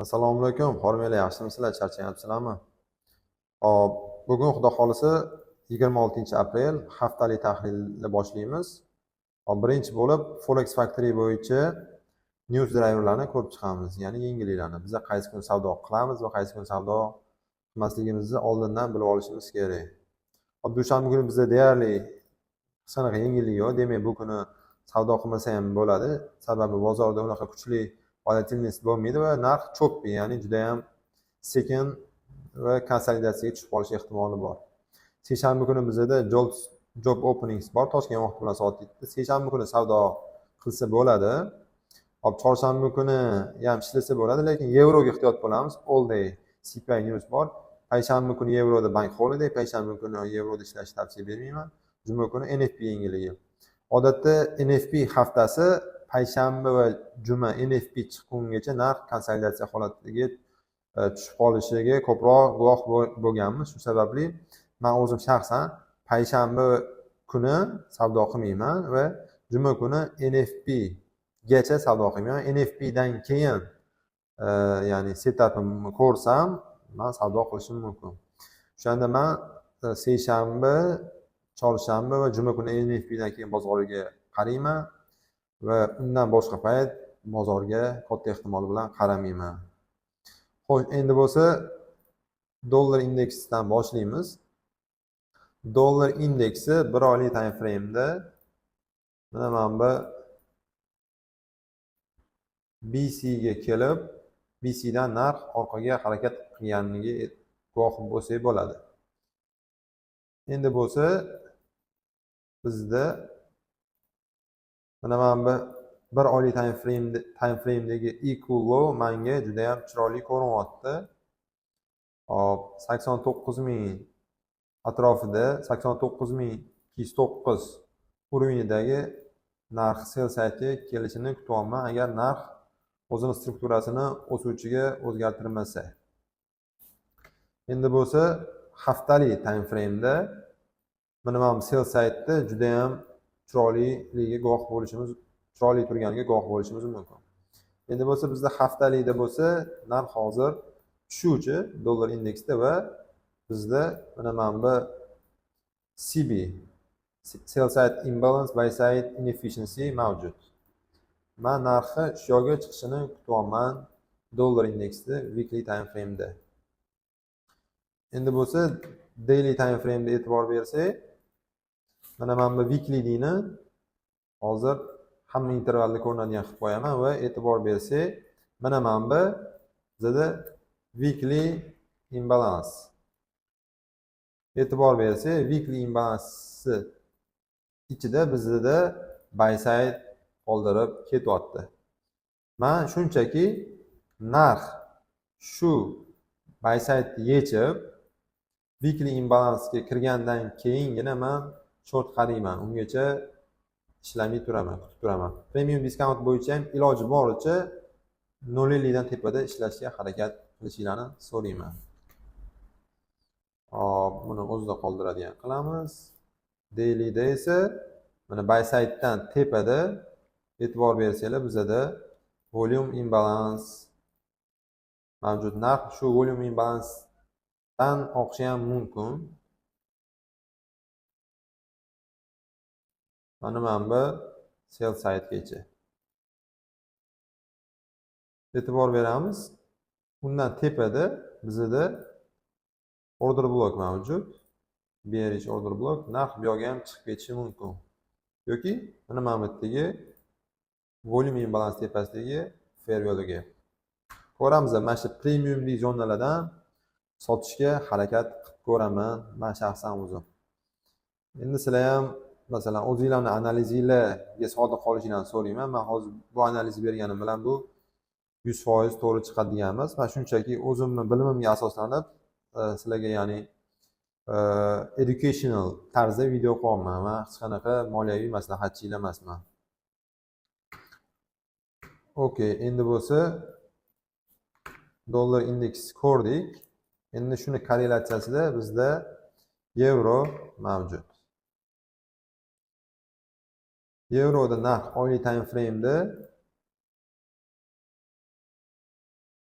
Assalomu alaykum, hormanglar, yaxshimisizlar, charchayapsizlarmi? Hop, bugun Xudo xolisa 26-aprel haftalik tahlilni boshlaymiz. Hop, birinchi bo'lib Forex Factory bo'yicha news driverlarni ko'rib chiqamiz, ya'ni yangiliklarni. Biza qaysi kun savdo qilamiz va qaysi kun savdo qilmasligimizni oldindan bilib olishimiz kerak. Hop, dushanba kuni bizda deyarli hech qanaqa yangilik yo'q. Demak, bu kuni savdo qilmasa ham bo'ladi. Sababi bozorda unaqa kuchli volatilность bo'lmaydi va narx cho'ppi, ya'ni juda ham sekin va konsolidatsiyaga tushib qolish ehtimoli bor. Seshanba kuni bizada job openings bor, Toshkent vaqti bilan soat 7. Seshanba kuni savdo qilsa bo'ladi. Hop, chorshanba kuni ham ishlasa bo'ladi, lekin yevroga ehtiyot bo'lamiz. All day CPI news bor. Payshanba kuni yevroda bank holiday, payshanba kuni yevroda ishlashni tavsiya bermayman. Juma kuni NFP yangiligi. Odatda NFP haftasi payshanba va juma NFP chiqqungacha narx konsolidatsiya holatiga tushib qolishiga ko'proq guvoh bo'lganmiz. Shu sababli man o'zim shaxsan payshanba kuni savdo qilmayman va juma kuni NFP gacha savdo qilmayman. NFP dan keyin ya'ni setupimni ko'rsam, man savdo qilishim mumkin. O'shanda man seshanba, chorshanba va juma kuni NFP dan keyin bozorga qarayman va undan boshqa payt bozorga katta ehtimol bilan qaramayman. Xo'sh, endi bo'lsa dollar indeksidan boshlaymiz. Dollar indeksi bir oylik time frame'da mana bu BCga kelib, BCdan narx orqaga harakat qilganiga guvoh bo'lsak bo'ladi. Endi bo'lsa bizda mana bu bir oylik time frame'dagi equal low manga juda ham chiroyli ko'rinyapti. Hop, 89 000 atrofida, 89 209 уровень idagi narx sell side'ga kelishini kutyapman, agar narx o'zini strukturasini o'suvchiga o'zgartirmasa. Endi bo'lsa haftalik time frame'da mana bu sell side'da judayam chiroyliligiga guvoh bo'lishimiz, chiroyli turganiga guvoh bo'lishimiz mumkin. Endi bo'lsa bizda haftalikda bo'lsa narx hozir tushuvchi dollar indeksda va bizda mana bu SIBI, sell side imbalance, buy side inefficiency mavjud. Man narxi shu yoqqa chiqishini kutyapman dollar indeksida weekly time frame'da. Endi bo'lsa daily time frame'da e'tibor bersak, mana bu weeklyni hozir hamma intervalda ko'rinadigan qilib qo'yaman va e'tibor bersak, mana bu bizada weekly imbalance. E'tibor bersak, weekly imbalance ichida bizada buy side qoldirib ketyapti. Man shunchaki narx shu buy side yechib weekly imbalansga kirgandan keyingina man short qarayman. Ungacha ishlamay turaman, kutib turaman. Premium discount bo'yicha ham iloji boricha 0,50 dan tepada ishlashga harakat qilishinglarni so'rayman. Hop, buni o'zida qoldiradigan qilamiz. Dailyda esa mana buy sidedan tepada, e'tibor bersanglar, bizada volume imbalance mavjud. Narx shu volume imbalancedan oqishi ham mumkin. Mana bu sell sidegacha. E'tibor beramiz. Undan tepada bizada order block mavjud. Bearish order block, narx bu yoqqa ham chiqib ketishi mumkin. Yoki mana bu yerdagi volume imbalance tepasidagi fair value'ga. Ko'ramiz, mana shu premiumli zonalardan sotishga harakat qilib ko'raman man shaxsan o'zim. Endi sizlar ham, masalan, o'zinglarni analizinglarga sodiq qolishinglarni so'rayman. Man hozir bu analiz berganim bilan bu 100% to'g'ri chiqadi degan emas. Man shunchaki o'zimni bilimimga asoslanib sizlarga, ya'ni educational tarzda video qilyapman. Man hech qanaqa moliyaviy maslahatchilar emasman. Okey, endi bo'lsa dollar indeks ko'rdik. Endi shuni korrelyatsiyasida bizda yevro mavjud. Yevroda narx oylik time frame'da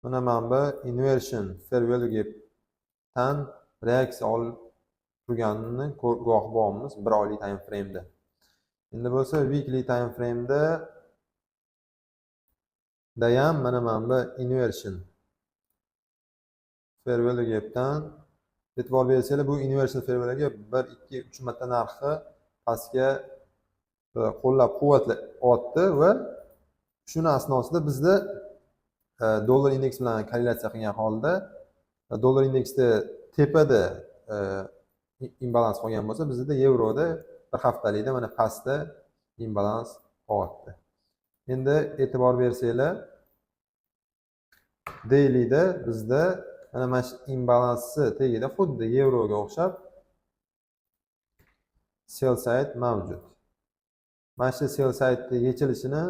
Mana bu inversion fair value gapdan reaksiya olib turganini guvoh bo'lamiz 1 oylik time frame'da. Endi bo'lsa weekly time frame'da ham mana bu inversion fair value gapdan e'tibor bersanglar, bu inversion fair value gap 1, 2, 3 marta narxi pastga qo'llab quvvatlayapti va shuni asnosida bizda dollar indeks bilan korrelyatsiya qilgan holda dollar indeksda tepada imbalans qolgan bo'lsa, bizda yevroda bir haftalikda mana pastda imbalans qolyapti. Endi e'tibor bersanglar, dailyda bizda mana shu imbalansi tagida xuddi yevroga o'xshab sell side mavjud. Mana shu sell side'ni yechilishini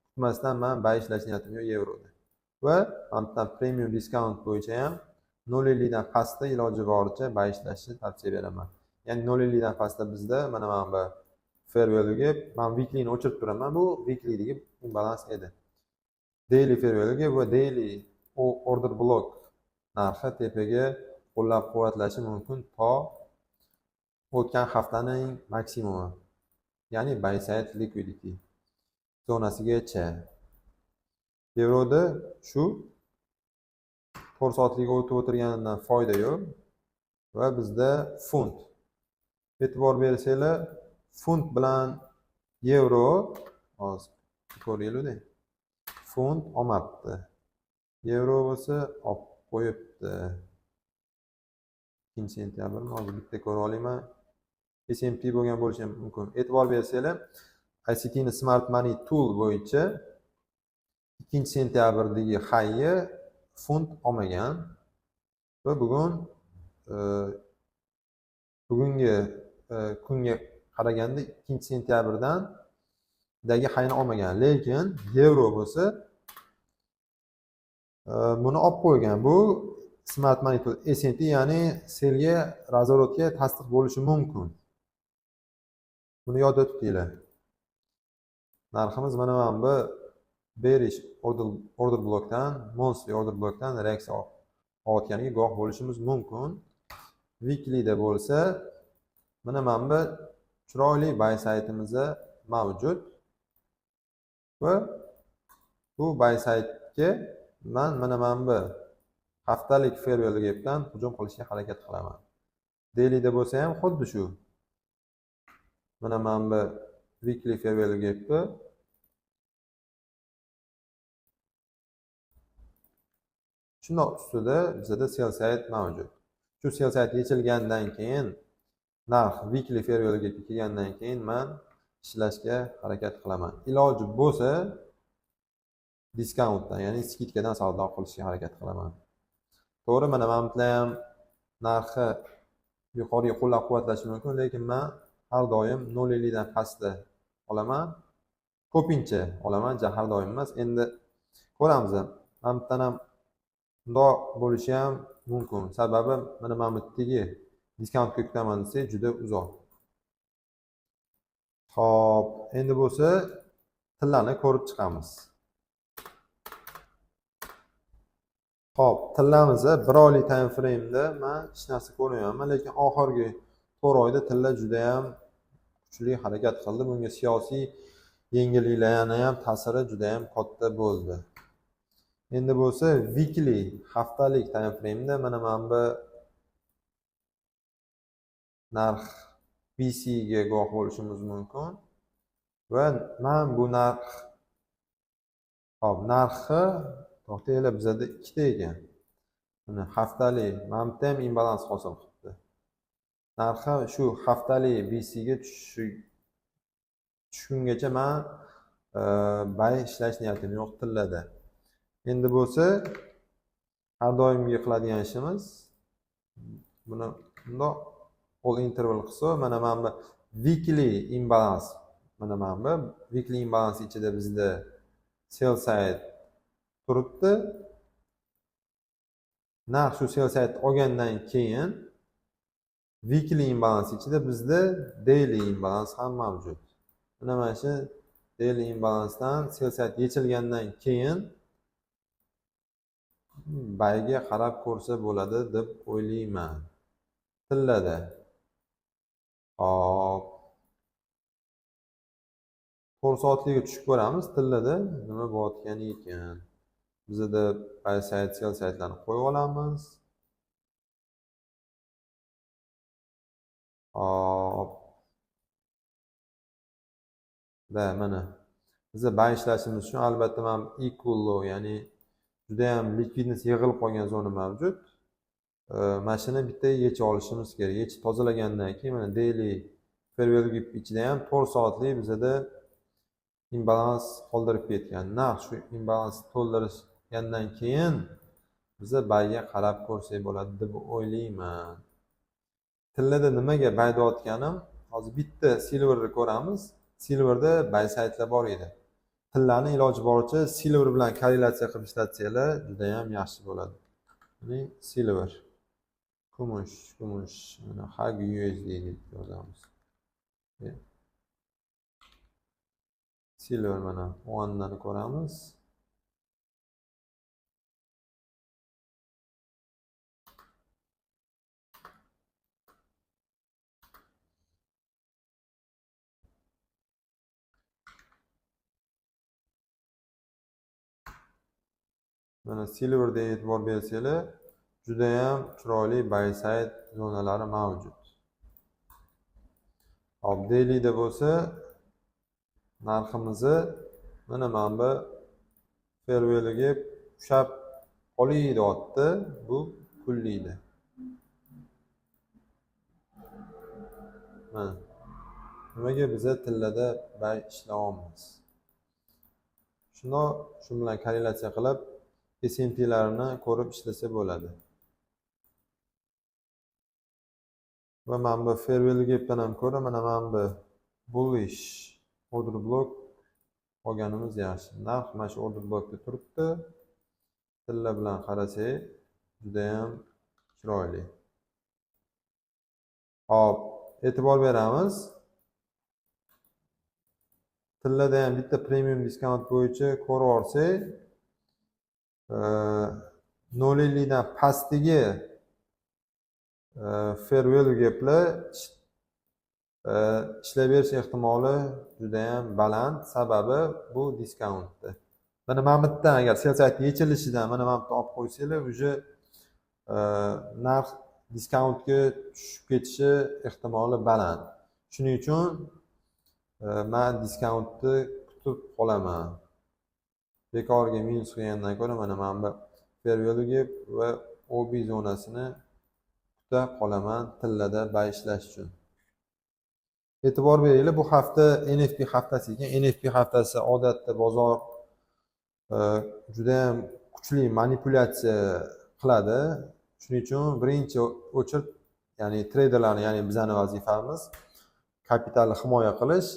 kutmasdan men buy ishlash niyatim yo'q yevroda. Va mana premium discount bo'yicha ham 0.50 dan pastda iloji boricha buy ishlashni tavsiya beraman. Ya'ni 0.50 dan pastda bizda mana bu fair value gap, men weeklyni o'chirib turaman, bu weeklydagi imbalans edi. Daily fair value gap va daily order block narxi tepaga qo'llab-quvvatlashi mumkin to o'tgan haftaning maksimumi, ya'ni buy side liquidity zonasigacha. Yevroda shu 4 soatlik o'tib o'tirganidan foyda yo'q va bizda funt. E'tibor bersanglar, funt bilan yevro hozir ko'ringlar-da. Funt olmabdi. Yevro bo'lsa olib qo'yibdi. 2 sentyabrni hozir bitta ko'ra olaman. S&P bo'lgan bo'lishi ham mumkin. E'tibor bersanglar, ICTni Smart Money Tool bo'yicha 2 sentyabrdagi high'i funt olmagan va bugun bugungi kunga qaraganda 2 sentyabrdan dagi high'ni olmagan, lekin yevro bo'lsa buni olib qo'ygan. Bu Smart Money Tool S&P, ya'ni sellga razворотga tasdiq bo'lishi mumkin. Buni yodda tutinglar. Narximiz mana bu bearish order blockdan, monthly order blockdan reaksiya olayotganiga guvoh bo'lishimiz mumkin. Weeklyda bo'lsa, mana bu chiroyli buy side'imizda mavjud va bu buy side'ga men mana bu haftalik fair value gapdan hujum qilishga harakat qilaman. Dailyda bo'lsa ham xuddi shu. Mana bu weekly fair value gapni shundoq ustida bizda sell side mavjud. Shu sell side yechilgandan keyin narx weekly fair value gapga kelgandan keyin men ishlashga harakat qilaman. Iloji bo'lsa discountdan, ya'ni skidkadan savdo qilishga harakat qilaman. To'g'ri, mana bu ham narxi yuqoriga qo'llab-quvvatlashi mumkin, lekin men har doim 0.50 dan pastda olaman. Ko'pincha olaman, har doim emas. Endi ko'ramiz. Mana bu ham bundoq bo'lishi ham mumkin. Sababi mana bu yerdagi discountga kutaman desak juda uzoq. Xo'p, endi bo'lsa tillani ko'rib chiqamiz. Xo'p, tillamizni 1 oylik time frame'da men hech narsa ko'rmayapman, lekin oxirgi 4 oyda tilla juda ham kuchli harakat qildi. Bunga siyosiy yengilliklarning ham ta'siri juda ham katta bo'ldi. Endi bo'lsa weekly, haftalik time frame'da mana bu narx BC ga guvoh bo'lishimiz mumkin va men bu narx, hop, narxi to'xtanglar, bizada ikkita ekan. Mana haftalik, mana bu yerda ham imbalans hosil qilibdi. Narxi shu haftalik BC ga tushgungacha men buy ishlash niyatim yo'q tillada. Endi bo'lsa har doimgi qiladigan ishimiz buni bundoq all interval qilsa, mana bu weekly imbalance, mana bu weekly imbalance ichida bizda sell side turibdi. Narx shu sell side olgandan keyin weekly imbalance ichida bizda daily imbalance ham mavjud. Mana shu daily imbalancedan sell side yechilgandan keyin Buyga qarab ko'rsa bo'ladi deb o'ylayman. Tillada. Hop. 4 soatlikka tushib ko'ramiz tillada nima bo'layotgani ekan. Bizada buy side, sell side'larni qo'yib olamiz. Hop. Da, mana biza buy ishlashimiz uchun albatta mana equal low, ya'ni juda ham ликвидность yig'ilib qolgan zona mavjud. Mana shuni bitta yechib olishimiz kerak. Yechib tozalagandan keyin mana daily fair value gap ichida ham 4 soatlik bizada imbalans qoldirib ketgan. Narx shu imbalans to'ldirishgandan keyin biza buyga qarab ko'rsak bo'ladi deb o'ylayman. Tillada nimaga buy deyotganim, hozir bitta silverni ko'ramiz. Silverda buy side'lar bor edi. Tillani iloji boricha silver bilan korrelyatsiya qilib ishlatsanglar juda ham yaxshi bo'ladi. Ya'ni silver, kumush, mana HUSD deb yozamiz. Silver mana o'ndan ko'ramiz. Mana silverda e'tibor bersanglar, juda ham chiroyli buy side zonalari mavjud. Hop, dailyda bo'lsa narximizni mana bu fair value'ga ushlab qolay deyapti, bu kunlikda. Mana nimaga biza tillada buy ishlayapmiz? Shundoq shu bilan korrelyatsiya qilib S&P'larni ko'rib ishlasa bo'ladi. Va mana bu fair value gapdan ham ko'ra mana bu bullish order block olganimiz yaxshi. Narx mana shu order blockda turibdi. Tilla bilan qarasak juda ham chiroyli. Hop, e'tibor beramiz. Tillada ham bitta premium discount bo'yicha ko'rib olsak, 0.50 dan pastdagi fair value gaplar ishlab berish ehtimoli juda ham baland. Sababi bu discountda. Mana bu yerdan agar sell side yechilishidan mana bu yerdan olib qo'ysanglar, уже narx discountga tushib ketishi ehtimoli baland. Shuning uchun men discountni kutib qolaman. Bekorga minus qilgandan ko'ra mana bu fair value gap va OB zonasini kuta qolaman tillada buy ishlash uchun. E'tibor beringlar, bu hafta NFP haftasi ekan. NFP haftasi odatda bozor juda ham kuchli manipulyatsiya qiladi. Shuning uchun birinchi o'chir, ya'ni treyderlarni, ya'ni bizning vazifamiz kapitalni himoya qilish,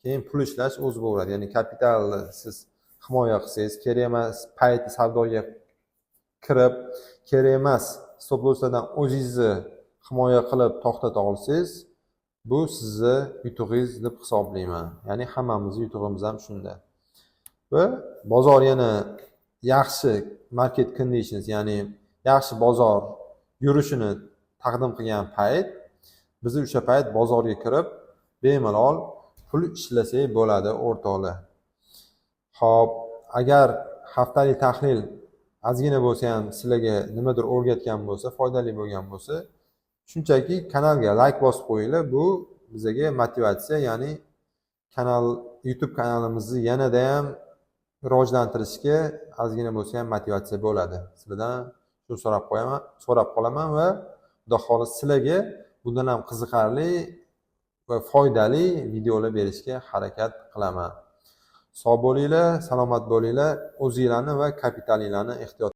keyin pul ishlash o'zi bo'ladi. Ya'ni kapitalni siz himoya qilsangiz, kerak emas payti savdoga kirib, kerak emas stop losslardan o'zingizni himoya qilib to'xtata olsangiz, bu sizni yutug'ingiz deb hisoblayman. Ya'ni hammamizning yutug'imiz ham shunda. Va bozor yana yaxshi market conditions, ya'ni yaxshi bozor yurishini taqdim qilgan payt, biz o'sha payt bozorga kirib bemalol pul ishlasak bo'ladi, o'rtoqlar. Xo'p, agar haftalik tahlil ozgina bo'lsa ham sizlarga nimadir o'rgatgan bo'lsa, foydali bo'lgan bo'lsa, shunchaki kanalga like bosib qo'yinglar. Bu bizga motivatsiya, ya'ni kanal YouTube kanalimizni yanada ham rivojlantirishga ozgina bo'lsa ham motivatsiya bo'ladi. Sizlardan shu so'rab qo'yaman, so'rab qolaman va Xudo xohlasa sizlarga bundan ham qiziqarli va foydali videolar berishga harakat qilaman. Sog' bo'linglar, salomat bo'linglar, o'zinglarni va kapitalinglarni ehtiyot